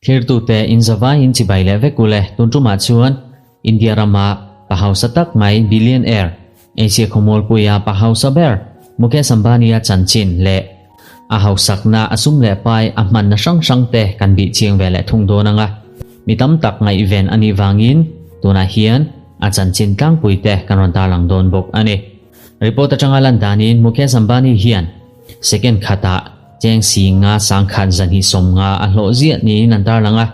Thirtute inzavaiin chibai leh vek ule tun tumah chuan India rama pa hausa tak mai billionaire Asia khawmualpuia pa hausa ber Mukesh Ambani-a chanchin leh a hausakna a sum leh pai a hmanna hrang hrang te kan bih chiang ve leh thung dawn ang a. Mi tam tak ngaihven a nih vangin tunah hian a chanchin tlangpui te kan rawn tarlang dawn bawk a ni. Report atanga lan danin Mukesh Ambani hian second khatah cheng si nga sangkhat zahnih 50 a hlawh ziah niin an tarlang a.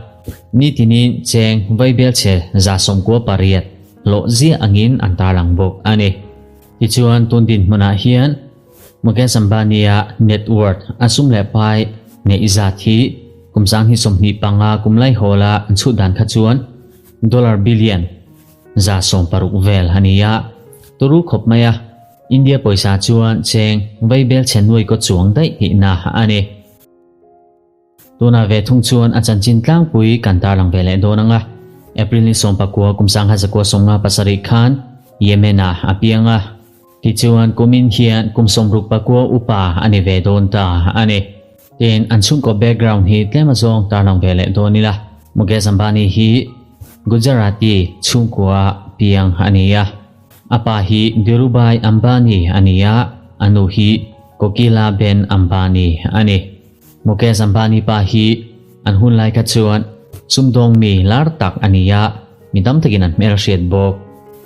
Nitinin cheng vaibelchhe 98 hlawh ziah angin an tarlang bawk a ni. Tichuan tun dinhmunah hian Mukesh Ambani-a net worth a sum leh pai neih zat hi kum 2025 kum laihawla an chhut dan kha chuan dollar billion 160 vel a ni a. Turu khawp mai a, India pawisa chuan cheng vaibelchhe nuai kaw chuang daih tihna a ni. Tunah ve thung chuan a chanchin tlangpui kan tarlang ve leh dawn ang a. April ni 19 kum 1957 khan Yemen-ah a piang a. Tichuan kumin hian kum 69 upa a ni ve dawn ta a ni. Tin, an chhungkaw background hi tlem azawng tarlang ve leh dawn ila. Mukesh Ambani hi Gujarati chhungkua piang a ni a. A pa hi Dhirubhai Ambani a ni a, a nu hi Kokila Ben Ambani a ni. Mukesh Ambani pa hi an hun lai kha chuan sumdawng mi lar tak a ni a, mi tam takin an hmel hriat bawk.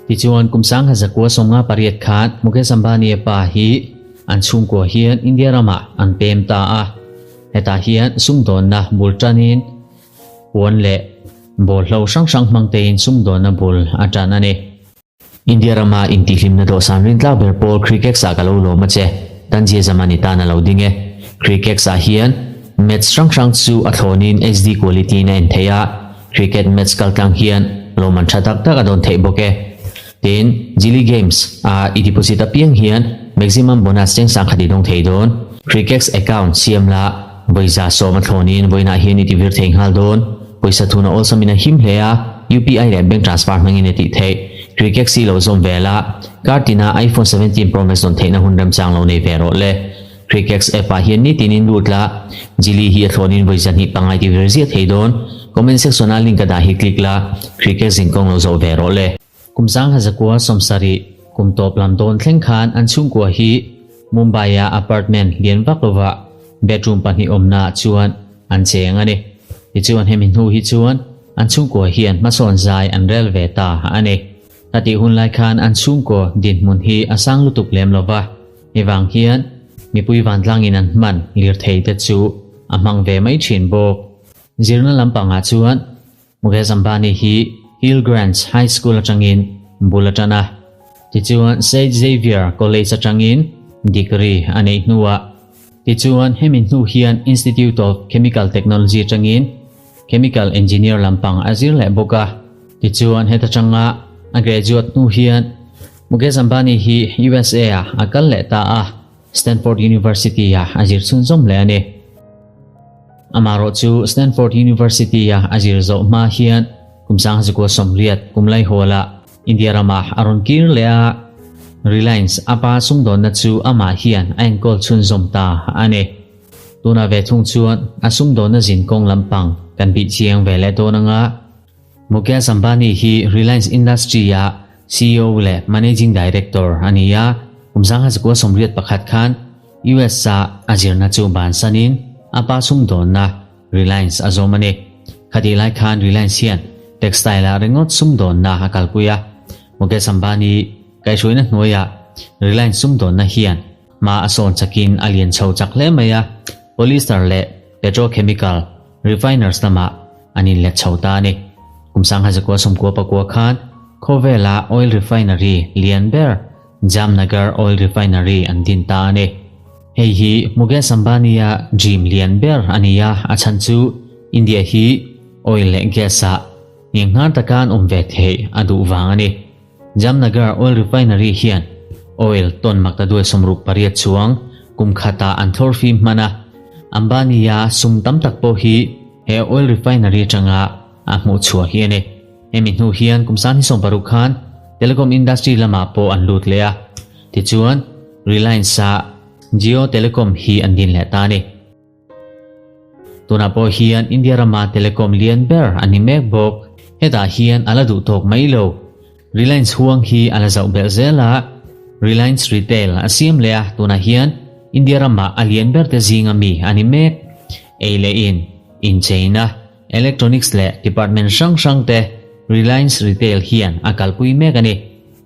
Tichuan kum 1958 khan Mukesh Ambani pa hi an chhungkua hian India ramah an pem ta a. Hetah hian sumdawnna bul tanin puan leh bawlhlo hrang hrang hmang tein sumdawnna bul a tan a ni. India rama intihhlimna dawhsan rintlak ber pawl Crickex ah ka lo lawm a che. Tanzia Zaman i tan a lo ding e. Crickex ah hian match hrang hrang chu a thlawnin HD quality in a en theih a, cricket match kaltlang hian lawmman tha tak tak a dawn theih bawk e. Tin, Jili Games ah i deposit apiang hian maximum bonus cheng 10,000 i dawng thei dawn. Crickex account siam la vawi 10% a thlawnin vawiinah hian i tivir thei nghal dawn. Pawisa thuna awlsamin a him hle a, UPI leh bank transfer hmangin a tih theih. Cricket si lo zawm ve la, kar tina iPhone 17 Pro Max dawn theihna hun remchang lo nei ve rawh le. Crickex app ah hian nitinin lut la, Jili hi a thlawnin vawi 200 pangai ti vir ziah thei dawn. Comment section ah link a dah hi click la, Crickex zinkawng lo zawh ve rawh le. Kum 1970 kum tawp lam dawn thleng khan an chhungkua hi Mumbai a apartment lian vak lova bedroom pahnih awmna ah chuan an cheng a ni. Tichuan hemi hnu hi chuan an chhungkua hian hmasawn zai an rel ve ta a ni. Ka tih hun lai khan an chhungkaw dinhmun hi a sang lutuk lem lova, mi vang hian mipui vantlangin an hman lirthei te chu a hmang ve mai thin bawk. Zirna lampangah chuan Mukesh Ambani hi Hill Grange High School atangin bul a tan a. Tichuan Saint Xavier College atangin degree a neih hnuah tichuan hemi hnu hian Institute of Chemical Technology atangin Chemical Engineer lampang a zir leh bawk a. Tichuan heta tanga a graduate hnu hian Mukesh Ambani hi USA ah a kal leh ta a. Stanford University ah a zir chhunzawm hle a ni. Amaherawh chu Stanford University ah a zir zawh hma hian kum 1980 kum laihawlah India ramah a rawn kir leh a, Reliance a pa sumdawnna chu amah hian a enkawl chhunzawm ta a ni. Tunah ve thung chuan a sumdawnna zinkawng lampang kan bih chiang ve leh dawn anga Mukesh Ambani hi Reliance Industry ah CEO leh Managing Director a ni a, kum 1981 khan US ah a zirna chu bansanin a pa sumdawnna Reliance a zawm a ni. Khatih lai khan Reliance hian textile ah ringawt sumdawnna a kalpui a, Mukesh Ambani kaihhruaina hnuaiah Reliance sumdawnna hian hma a sawn chakin a lian chho chak hle mai a, polyester leh petrochemical refiners lamah an inlet chho ta a ni. Kum 1999 khan khawvela oil refinery lian ber Jamnagar Oil Refinery an din ta a ni. Hei hi Mukesh Ambani-a dream lian ber a ni a, a chhan chu India hi oil leh gas-ah nghenghar taka an awm ve theih a duh vang a ni. Jamnagar Oil Refinery hian oil ton maktaduai 68 chuang kum khatah an thlawr fim hman a, Ambani-a sum tam tak pawh hi he oil refinery atanga a hmuh chhuah hi a ni. Hemi hnu hian kum 2016 khan telecom industry lamah pawh an lut leh a, tichuan Reliance-a Jio Telecom hi an din leh ta a ni. Tunah pawh hian India rama telecom lian ber a ni mek bawk. Hetah hian a la duh tawk mai lo. Reliance huang hi a la zauh belh zel a, Reliance Retail a siam leh a, tunah hian India rama a lian ber te zinga mi a ni mek. Ei leh in, incheina, electronics leh department hrang hrang te Reliance Retail hian a kalpui mek a ni.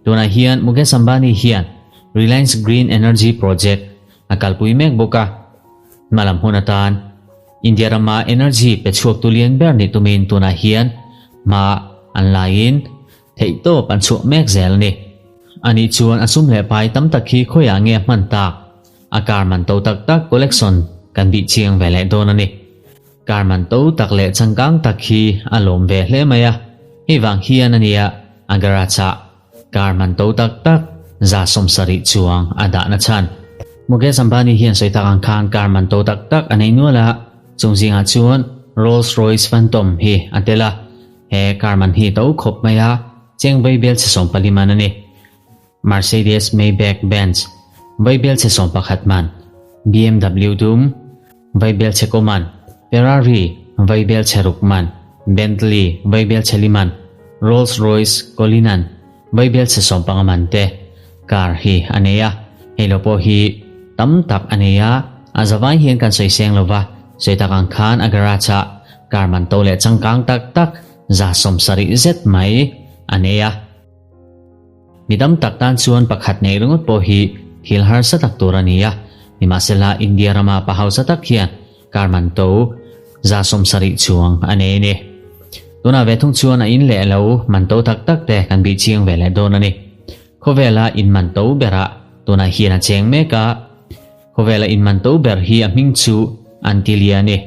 Tunah hian Mukesh Ambani hian Reliance Green Energy Project a kalpui mek bawk a. Hmalam hun atan India rama energy pe chhuaktu lian ber nih tumin tunah hian hma an laiin theihtawp an chhuah mek zel a ni. Anih chuan a sum leh pai tam tak hi khawiah nge a hman tak? A car man to tak tak collection kan bih chiang ve leh dawn a ni. Car man to tak leh changkang tak hi a lawm ve hle mai a, hei vang hian a nia a garage ah Car man to tak tak 70% chuang a dahna chhan. Mukesh Ambani hian sawi tak ang khan car man to tak tak a nei nual a, chung zingah chuan Rolls Royce Phantom hi a tel a, he car man hi to khawp mai a, cheng vaibel chhe 14 man a ni. Mercedes Maybach Benz vaibel chhe 11 man, BMW dum vaibel chhe kaw man, Ferrari vaibel chhe ruk man, Bentley vaibel chhe li man, Rolls Royce Cullinan vaibel chhe 15 man te car hi a nei a. Hei lo pawh hi tam tak a nei a, a zavai hian kan sawi seng lo va, sawi tak ang khan a garage ah car man to leh changkang tak tak 70% zet mai a nei a. Mi tam tak tan chuan pakhat neih ringawt pawh hi thil harsa tak tur a ni a, nimahsela India rama pa hausa tak hian car man to 70% chuang a nei a ni. Tunah ve thung chuan a in leh lo man to tak tak te kan bih chiang ve leh dawn a ni. Khawvela in man to berah tunah hian a cheng mek a, khawvela in man to ber hi a hming chu Antilia a ni.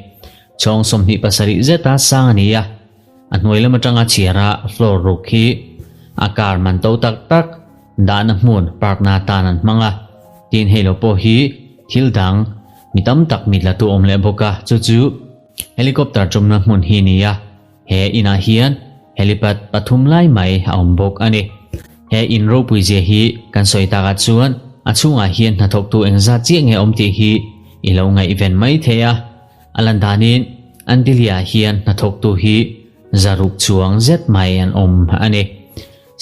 Chhawng 27 zeta sang a ni a. A hnuai lam atanga chhiara floor ruk hi a car man to tak tak dahna hmun park na atan an hmang a, tin hei lo pawh hi thil dang mi tam tak mit la tu awm leh bawk a, chu chu helicopter tumna hmun hi ni a, he inah hian helipad pathum lai mai a awm bawk a ni. He in ropui zia hi kan sawi takah chuan a chhungah hian hnathawktu engzat chiah nge awm tih hi i lo ngaihven mai thei a. A lan danin Antilia hian hnathawktu hi 600 chuang zet mai an awm a ni.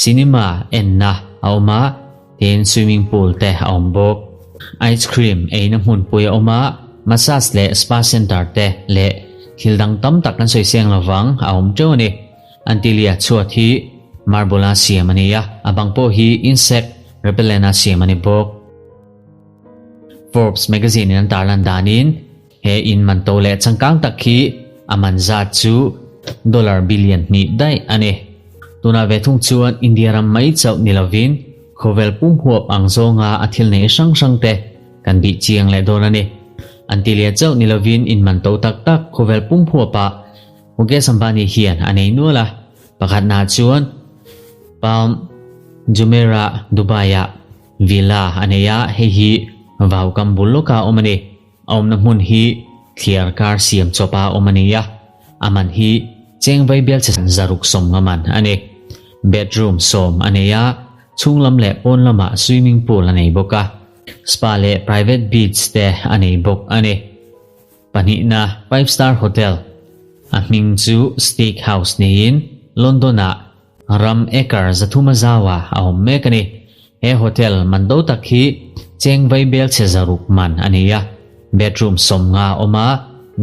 Cinema enna a awm a, tin swimming pool te a awm bawk. Ice cream eina hmunpui a awm a, massage leh spa center te leh thil dang tam tak kan sawi seng lovang a awm teuh a ni. Antilia chhuat hi marble a siam a ni a, a bang pawh hi insect repellent a siam a ni bawk. Forbes magazine in an tarlan danin he in man to leh changkang tak hi a man zat chu dollar billion hnih daih a ni. Tunah ve thung chuan India ram mai chauh ni lovin khawvel pum huap ang zawnga a thil nei hrang hrang te kan bih chiang leh dawn a ni. Antilia chauh ni lovin in man to tak tak khawvel pum huapah Mukesh Ambani hian a nei nual a, pakhatnaah chuan Palm Jumeirah Dubai-ah Villa a nei a, hei hi vaukam bul lawka awm a ni. A awmna hmun hi thliar kar siam chawpa awm a ni a, a man hi cheng vaibel chhe 650 man a ni. Bedroom sawm a nei a, chhung lam leh pawn lamah swimming pool a nei bawk a, spa leh private beach te a nei bawk a ni. Pahnihna five star hotel a hming chu Steak House niin London-ah Ram acre 300 a zau a a awm mek a ni. He hotel man do tak hi cheng vaibel chhe 600 man a ni a, bedroom 50 a awm a,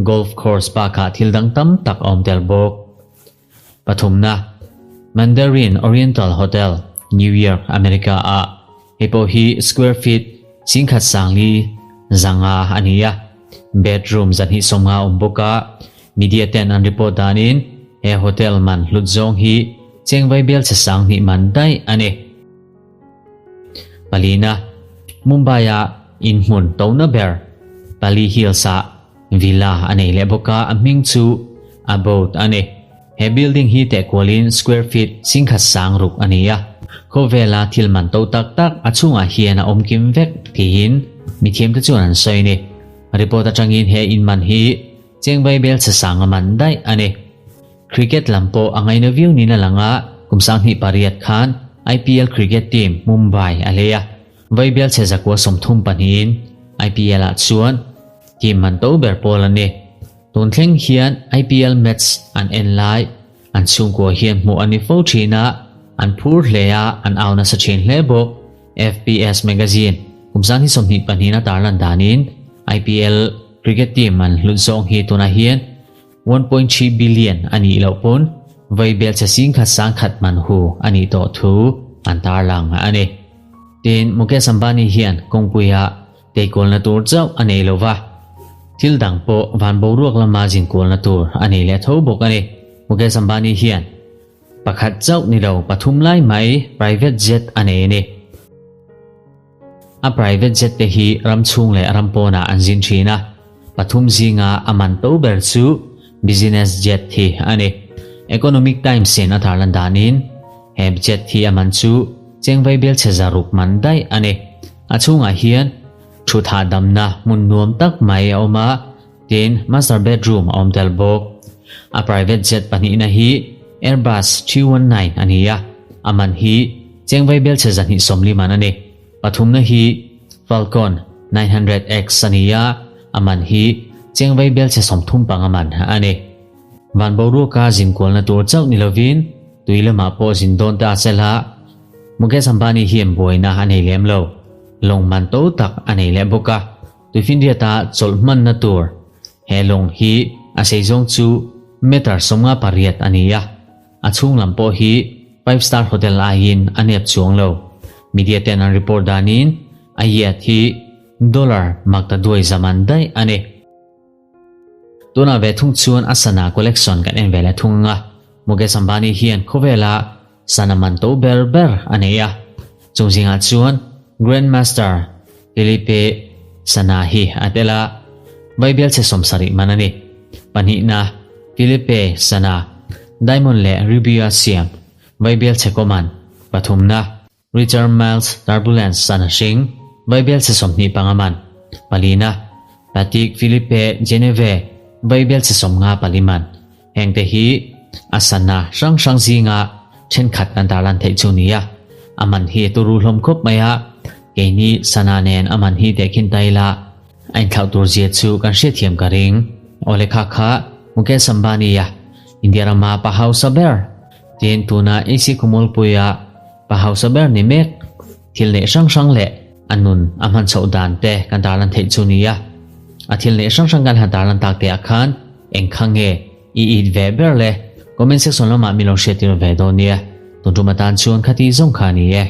golf course bakah thil dang tam tak a awm tel bawk. Pathumna, Mandarin Oriental Hotel, New York, America ah hei pawh hi square feet 14,500 a ni a, bedroom 250 a awm bawk a, media ten an report danin he hotel man hlut zawng hi cheng vaibel chhe 2000 man daih a ni. Palina, Mumbai-a inhmun tona ber Pali Hills-ah villa a nei leh bawk a, a hming chu Abode a ni. He building hi tehkualin square feet 16,000 a ni a, khawvela thil man to tak tak a chhungah hian a awm kim vek tiin mithiamte chuan an sawi a ni. Report atangin he in man hi cheng vaibel chhe sang a man daih a ni. Cricket lam pawh a ngaina viau niin a lang a, kum 2008 khan IPL cricket team Mumbai a lei a, vaibel chhe 932in IPL ah chuan team man to ber pawl a ni. Tun thleng hian IPL match an en lai an chhungkua hian hmuh a ni fo thin a, an phur hle a, an au nasa thin hle bawk. FPS Magazine kum 2022 a tarlan danin IPL cricket team an hlut zawng hi tunah hian 1.3 billion a nih loh pawn vai bel che sing khat sang khat man hu a nih tawh thu an tarlang a ni. Tin, Mukesh Ambani hian kawngpuia teikualna tur chauh a nei lo va, thil dang pawh van boruak lama zinkualna tur a nei leh tho bawk a ni. Mukesh Ambani hian pakhat chauh ni lo pathum lai mai private jet a nei a ni. A private jet te hi ram chhung leh ram pawnah an zin thin a, pathum zinga a man to ber chu business jet hi a ni. Economic Times in a tarlan danin he jet hi a man chu chengvai bel chhe zaruk man daih a ni. A chhungah hian thut hahdamna hmun nuam tak mai a awm a, tin master bedroom a awm tel bawk. A private jet pahnihna hi Airbus 319 a ni a, a man hi chengvai bel chhe 240 man a ni. Pathumna hi Falcon 900X a ni a, a man hi chengvai bel chhe 35 man a ni. Van boruaka zinkualna tur chauh ni lovin tui lamah pawh zin dawn ta sela, Mukesh Ambani hian buaina a nei lem lo. Lawng man to tak a nei leh bawk a, tuifinriata chawlh hmanna tur he lawng hi a sei zawng chu meter 58 a ni a, a chhung lam pawh hi five star hotel aiin a nep chuang lo. Media ten an report danin a yacht hi dollar makta duai zaman daih a ni. Tunah ve thung chuan a sana collection kan en ve leh thung ang a, Mukesh Ambani hian khawvela sana man to ber ber a nei a, chung zingah chuan Grandmaster Philippe sana hi a tel a, Vaibel chhe 70 man a ni. Pahnihna Philippe sana Diamond leh Ruby-a siam Vaibel chhe kaw man. Pathumna Richard Miles Turbulence sana hring Vaibel chhe 25 man. Palina Patek Philippe Geneve Vaibel chhe 54 man. Heng te hi a sana hrang hrang zinga thenkhat kan tarlan theih chu ni a, a man hi turu hlawm khawp mai a, keini sana nen a man hi tehkhin ta ila a inthlauh tur zia chu kan hriatthiam ka ring. Awle kha kha Mukesh Ambani a India rama pa hausa ber tin tuna AC Khawmualpuia pa hausa ber ni mek thil neih hrang hrang leh a nun a hman chhoh dan te kan tarlan theih chu ni a, a thil neih hrang hrang kan han tarlan tak te ah khan eng kha nge i it ve ber le comment section lamah min lo hriattir ve dawn nia, tun tum atan chuan khati zawng kha a ni e.